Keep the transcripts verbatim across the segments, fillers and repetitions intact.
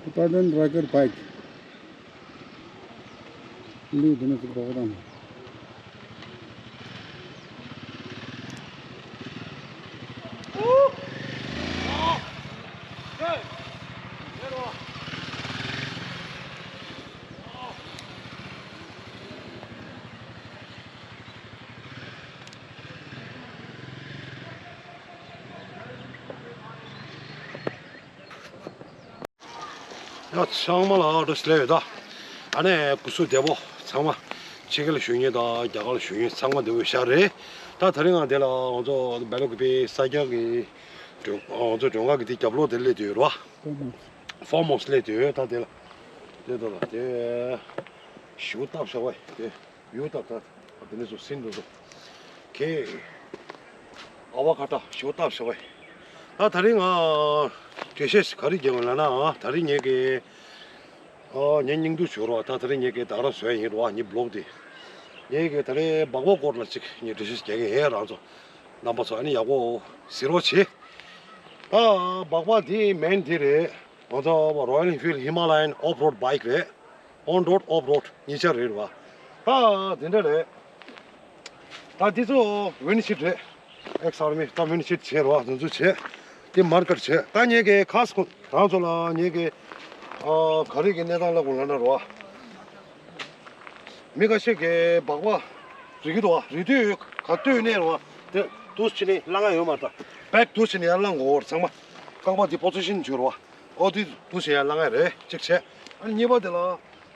Tibetan Rider Bike. ལུས་འདི་ནས་ཚུར་བག་དང་། ཡ་ཚང་མ་ལ་བཀྲ་ཤིས་བདེ་ལེགས་ཡོད་ད། ཨ་ནི་སྐུ་གཟུགས་བདེ་པོ་ཚང་མ། ཕྱི་རྒྱལ་ལ་བཞུགས་མཁན་དང་རྒྱ་གར་ལ་བཞུགས་མཁན་ཚང་མ་བདེ་པོ་ཡོད་ཤག་རེད། ད་དེ་རིང་ང་འདི་ལ་ང་ཚོ་སྦེལ་ཀོབ་ས་སྐྱ་གི་མགྲོན་ང་ཚོ་མགྲོན་ཁང་གི་དེ་རྒྱབ་ལོགས་དེ་སླེབས་བསྡད་ཡོད་རེད་བ། ཧྥོར་མོས་སླེབས་བསྡད་ཡོད་ད། དེ་ལ་དེ་ད་ལ་དེ་ཞུ་སྟབས་ཤག་བ་དེ། ཡུ་ཏག་ཏག་དེ་ནས་སུ་སིན་འདུག་སོ། ཁེ། ཨ་བ་ཁ་ཏ་ཞོ་ཏག་ཞོ་བས། ད་དེ་རིང་ང་འགྲེལ་བཤད་ག་རེ་རྒྱག་ལབ་ན་ད་རིང་ངེད་ཀྱི་ཨ་ངའི་སྙིང་སྡུག་བྱོས་རོགས། ད་དེ་རིང་ངེད་ཀྱི་ད་རང་བཟོས་ཡིན་རོགས། ངའི་བི་ལོག་དེ་ངེད་ཀྱི་ད་རེས་སྦག་སྦག་སྐོར་ལ་ཅིག་ངས་འགྲེལ་བཤད་རྒྱག་གི་ཡིན། རང་ཚོ་རྣམ་པ་ཚོ་ཨ་ནི་ཡག་པོ་གཟིགས་རོགས་བྱེད། ད་སྦག་སྦག་དེ་མིང་དེ་རེད། ང་ཚོ་Royal Enfield Himalayan off-road bike རེད། on road off road གཉིས་ཆ་རེད་བ། ད་དེ་འདྲ་རེད། ད་འདི་ཚོ་ཝིན་ཤིལ་རེད། ཨེག་སར་མི་ད་ཝིན་ཤིལ་བྱས་རོགས་དེ་ཚོ་བྱས། དེ་མར་ཀར་བྱས། ད་ངེད་ཀྱི་ཁ་སྐོང་རང་ཚོ་ལ་ངེད་ཀྱི་ཨ་ག་རེ་གི་གནས་སྟངས་ལ་གོ་ལ་ན་རོགས། མི་ཁ་ཤས་ཀྱིས་སྦག་སྦག་རིག་གི་འདུག་བ། རིག་དུས་ག་དུས་གནས་རོགས། དེ་དུས་ཕྱི་ནས་བླ་ང་ཡོད་མ་རེད། ད་བེག་དུས་ཕྱི་ནས་ཡར་བླང་དགོས་ཚང་མ། རྐང་པ་འདི་པོ་ཛི་ཤན་བྱོས་རོགས། ཨོ་དེ་དུས་ཕྱི་ཡར་བླང་ཡ་རེད་གཅིག་བྱས། ཨ་ནི་གཉིས་པ་དེ་ལ་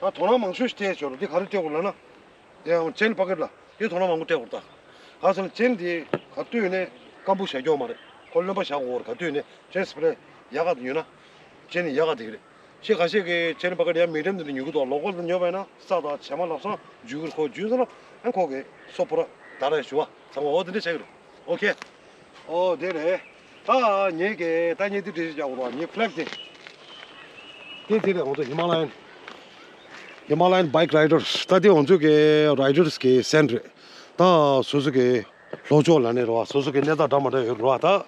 ད་དོ་སྣང་མང་ཤོས་ཤིག་སྤྲད་ཆོག་རེད། འདི་ག་རེ་སྤྲད་དགོས་ལབ་ན། དེ་ཡང་ཅེན་པ་ཀེཊ་ལ་དེ་དོ་སྣང་མང་པོ་སྤྲད་དགོས་རེད། ད་ག་ཟེར་ན་ཅེན་དེ་ག་དུས་ནས་སྐམ་པོ་བཞག་རྒྱུ་མ་རེད། ཁོ་རློན་པ་བཞག་དགོས་རེད། ག་དུས་ནས་ཅེན་སི་པེ་རེ་ཡག་ག་དེ་ཉོས་ན་ཅེན་ནི་ཡག་ག་དེ་གི་རེད། ཤེས་ག་ཤེས་ཀྱི་ཅེན་པ་ཀེཊ་ཡང་མི་འགྲེམ་དེ་འདྲ་ཉོ་གི་འདུག་ལོ་ཀལ་དུ་ཉོས་པ་ཡིན་ན་ས་དང་བྱེ་མ་ལབ་སང་འཇུ་གི་རེད། ཁོ་འཇུས་སོང་ན་ཨ་ཁོ་གི་སོ་པོ་ར་ད་ར་ཞུ་བ་ཚང་མ་འོ་དེ་འདྲ་བྱ་གི་རེད། ཨོ་ཁེ། ཨོ་དེ་རེད། ད་ངེད་ཀྱི་ད་ངེད་དེ་འགྲེལ་བཤད་རྒྱག་དགོས་རེད། ངའི་ཕི་ལེག་དེ། དེ་དེ་རེད། ང་ཚོ་ཧི་མ་ལ་ཡན། ཧི་མ་ལ་ཡན་བྷའིཀ་རའི་ཌར་སི། ད་དེ་ང་ཚོ་གི་རའི་ཌར་སི་གི་སེན་རེད། ད་སོ་སོ་གི་ལྷོ་ཕྱོགས་ལ་ནས་རེད་བ། སོ་སོ་གི་གནས་སྟངས་འདྲ་མ་འདྲ་ཡོད་རེད་བ།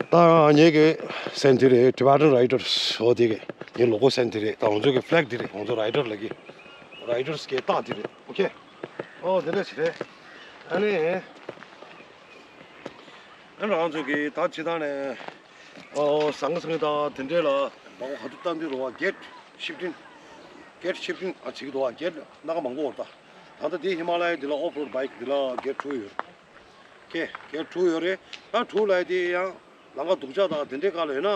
ད་ད་ངེད་ཀྱི་སེན་དེ་རེད། ཊི་བེ་ཊན་རའི་ཌར་སི། ཨོ་དེ་གི་ངའི་ལོ་གོ་སེན་དེ་རེད། ད་ང་ཚོ་གི་ཕི་ལེག་དེ་རེད། ང་ཚོ་རའི་ཌར་ལ་གི་རའི་ཌར་སི་གི་རྟགས་དེ་རེད། ཨོ་ཁེ། ཨོ་དེ་འདྲ་ཞིག་རེད། ཨ་ནི། ཨ་ནི་རང་ཚོ་གི་ད་ཇི་ལྟར་ནས་ཨོ་ཟང་ངེ་ཟིང་ངེ་དང་དེ་འདྲས་ལ་མང་པོ་ག་དུས་བཏང་དུས་རེད་བ། གེ་ཊི་ཤིབ་ཊིང་། གེ་ཊི་ཤིབ་ཊིང་ཨ་བྱེད་ཀྱི་འདུག་བ། གེ་ཊི་སྣ་ཁ་མང་པོ་ཡོད་རེད་ད། ད་ལྟ་འདི་ཧི་མ་ལ་ཡའི་འདི་ལ་ཨོཕ་རོཌ་བྷའིཀ་འདི་ལ་གེ་ཊི་དྲུག་ཡོད་རེད། ཀེ་གེ་ཊི་དྲུག་ཡོད་རེད། ད་དྲུག་ལ་དེ་ཡང་ལམ་ཁ་སྡུག་ཅག་དང་དེ་འདྲས་སྒང་ལ་ཡོད་ན་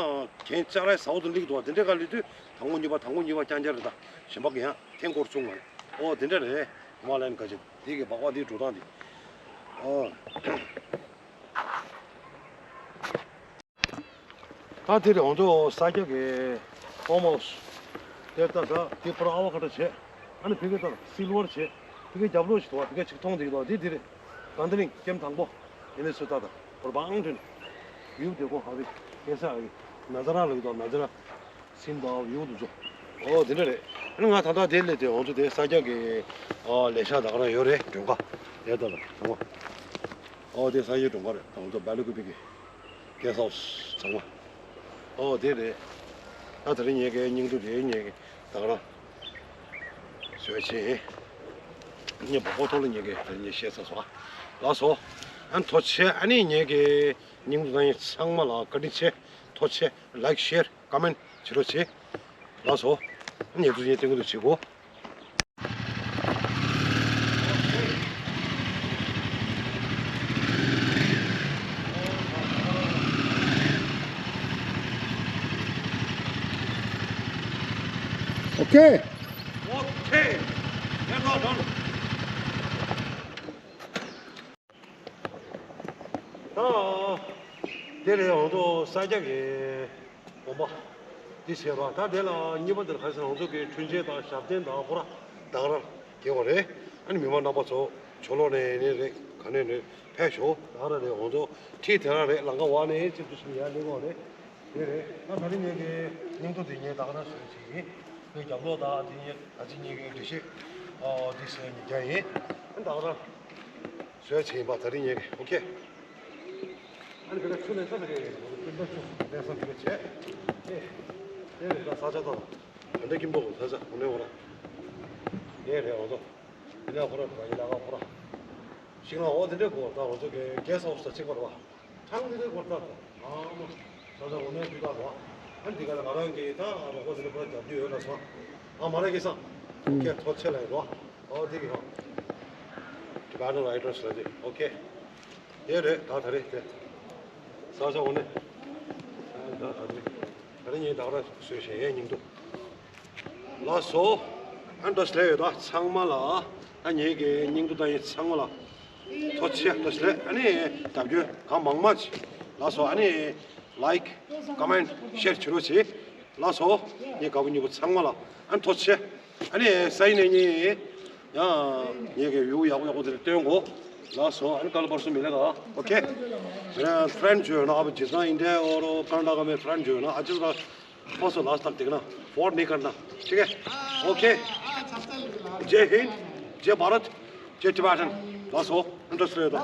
གན་ཅ་རའི་ཟ་འོ་དེ་སླེབས་ཀྱི་འདུག་བ། དེ་འདྲས་སྒང་སླེབས་དུས་དང་པོ་གཉིས་པ་དང་པོ་གཉིས་པ་རྐྱང་རྐྱང་རེད། ད་གཞན་པ་གི་ཡང་འཐེན་སྐོར་བྱུང་མ་རེད། ཨོ་དེ་འདྲས་རེད། ཧི་མ་ལ་ཡན་ག་ཅིག་དེ་གི་སྦག་སྦག་དེའི་འགྲོ་སྟངས་དེ། ཨོ། ད་དེ་རེད། ང་ཚོ་ས་སྐྱ་གི་ཧྥོར་མོས་དེ་ལྟ་ད་དེ་ཕར་ཨ་བ་ཁ་ཏ་བྱས། ཨ་ནི་ཕ་གི་ལྟ་སིལ་ཝར་བྱས། ཕ་གི་རྒྱབ་ལོགས་ཤིག་འདུག་བ། ཕ་གི་ཅིག་མཐོང་བསྡད་ཀྱི་འདུག་བ། དེ་དེ་རེད། གང་དེ་ནི་ཀེམ་དང་པོ་ཡིན་ནི་སུ་ལྟ་ད་ཕར་བང་ཐོན་ཡུབ་དེ་ཁོ་ཧ་བི་ཀེ་ས་ཨ་གི་ན་ཛ་ར་ལ་གི་འདུག་ན་ཛ་ར། སིན་བའོ་ཡོད་འདུག་ཚོ། ཨོ་དེ་འདྲ་རེད། ཨ་ནི་ང་ད་ལྟ་དེ་སླེབས་ཏེ་ང་ཚོ་དེ་ས་སྐྱ་གི་ཨོ་ལས་ཤག་ད་ག་རང་ཡོད་རེད། མགྲོན་ཁང་དེ་ལྟ་ལ་འོ། ཨོ་དེ་ས་སྐྱའི་མགྲོན་ཁང་རེད། ང་ཚོ་སྦེལ་ཀོབ་གི་གེ་སི་ཧའུ་སི་ཚང་མ། ཨོ་དེ་རེད། ད་དེ་རིང་ངེད་ཀྱི་སྙིང་སྡུག་རེད། ངེད་ཀྱི་ད་ག་རང་བཟོས་ཕྱིན། ངེད་པ་ཧོ་ཐོག་ལ་ངེད་ཀྱི་དེ་རིང་ངེད་བཤད་ཚར་སོང་། ལགས་སོ། ཨ་ནི་ཐུགས་རྗེ་ཆེ། ཨ་ནི་ངེད་ཀྱི་སྙིང་སྡུག་ད་ཡིན་ཚང་མ་ལ་བཀའ་དྲིན་ཆེ། ཐུགས་རྗེ་ཆེ། ལའིཀ་ཤེར། ཀོ་མེན་ཊི་བྱེད་རོགས་བྱེད། ལགས་སོ། ཉེ་དུ་ཉེ་སྟེང་དུ་བྱེད་གོ། ཨོ་ཁེ། ཨོ་ཁེ། ཡར་ཐོག་ཐོན། ད་དེ་རེད། ང་ཚོ་ས་སྐྱ་གི་དགོན་པ་འདི་བྱས་པ། ད་དེ་ལ་གཉིས་པ་དེར་ག་ཟེར་ང་ཚོ་གི་འཕྲུལ་ཆས་དང་ཞབས་བརྟན་དང་ཁོ་ར་ད་ག་རང་སྐྱེལ་བ་རེད། ཨ་ནི་མི་མང་རྣམ་པ་ཚོ་ཕྱོགས་ལོགས་ནས་ནས་རེད། ག་ནས་ནས་ཕེབས་ཤོག་ད་ག་རང་རེད། ང་ཚོ་ཁྲིད་དེ་རང་རེད། ལམ་ཁ་འོག་ནས་གཅིག་ཏུ་ཕྱིན་ཡར་སླེབས་དགོས་རེད། དེ་རེད། ད་ད་རིང་ངེད་ཀྱི་སྙིང་སྟོབས་དེ་ངས་ད་ག་རང་བཟོས་བྱས་ཡིན། ཁོའི་རྒྱབ་ལོགས་དང་དེ་ངས་ད་ཅི་ངེད་ཀྱི་འགྲེལ་བཤད་ཨོ་དེ་བཟོས་ནས་རྒྱག་ཡིན། ཨ་ནི་ད་ག་རང་བཟོས་བྱས་ཡིན་པ། ད་རིང་ངེད་ཀྱི་ཨོ་ཁེ། ཨ་ནི་བེ་ད་ཆུ་ལེན་ས་བེ་རེད། སྤུན་ཟླ་ཆུ་ལེན་ས་བེ་རེད་བྱས། ཨེ། དེ་རེད་ད་ས་ཆ་ད། ད་འདྲ་ཀིམ་པོ་གོ་ས་ཆ་གོ་ནས་འོ་ར། དེ་རེད་འོ་ཚོ། དེ་ནས་ཁོ་ར་ད་ཡི་ལ་ག་ཁོ་ར། ཤིང་ལ་འོ་དེ་འདྲ་གོ་ད་འོ་ཚོ་གེ་གེ་ས་འོ་ས་ཅིག་པར་བ། ཐང་དེ་འདྲ་གོ་ད་ད། ཨ་མ། ས་ཆ་འོ་ནས་ཞུ་ད་གོ། ཨ་འདི་ག་ལ་ང་རང་གི་ད་ཨ་མ་གོ་དེ་འདྲ་ཁོ་ར་རྒྱབ་རྒྱུ་ཡོད་ལ་སོ། ཨ་མ་ར་གེ་ས། ཁྱེད་ཐོ་ཆེ་ལ་ཡི་གོ། འོ་དེ་གི་ཧོ། Tibetan writers ལ་དེ་ཨོ་ཁེ། དེ་རེད་ད་ད་རེད་དེ། ས་ཆ་འོ་ནས། ད་ད་རེད། ད་རེད་ངས་ད་ག་ར་བཟོས་བཞག་ཡས་སྙིང་སྡུག་ལགས་སོ། ཨ་འདྲ་སླེབས་ཡོད་ད་ཚང་མ་ལ། ཨ་ངེད་ཀྱི་སྙིང་སྡུག་ད་ཡིན་ཚང་མ་ལ། ཐུགས་རྗེ་ཆེ་འདྲ་སླེབས་ཨ་ནི། རྒྱབ་སྐྱོར་གང་མང་མང་བྱེད། ལགས་སོ་ཨ་ནི། Like, comment, share བྱེད་རོགས་བྱེད། ལགས་སོ། ངེད་དགའ་པོ་ཉེ་པོ་ཚང་མ་ལ། ཨ་ཐུགས་རྗེ་ཆེ། ཨ་ནི་ས་ཡིན་ནས་ཉིན། ཡང་ངེད་ཀྱི་ཡུ་ཡག་པོ་ཡག་པོ་དེ་འདྲ་སྟོན་གོ། ལགས་སོ་ཨ་ནི་ཀ་ལ་པར་སུ་མི་ལེ་ག་ཨོ་ཁེ། ང་ཕྲན་བྱོས་ན་ཨ་བ་ཇི་ཚང་ཨིན་ཌི་ཡ་ཨོ་རོ་ཀར་ནཱ་ཊ་ཀ་མེ་ཕྲན་བྱོས་ན་ཨ་ཅི་ལ་ཕོ་སོ་ལ་སྟབས་དེ་ག་ན་ཕོར་ནི་ཀར་ན་ཐིག་གེ། ཨོ་ཁེ། Jai Hind, Jai Bharat, Jai Tibetan. ལགས་སོ་ཨ་འདྲ་སུ་རེད་ད།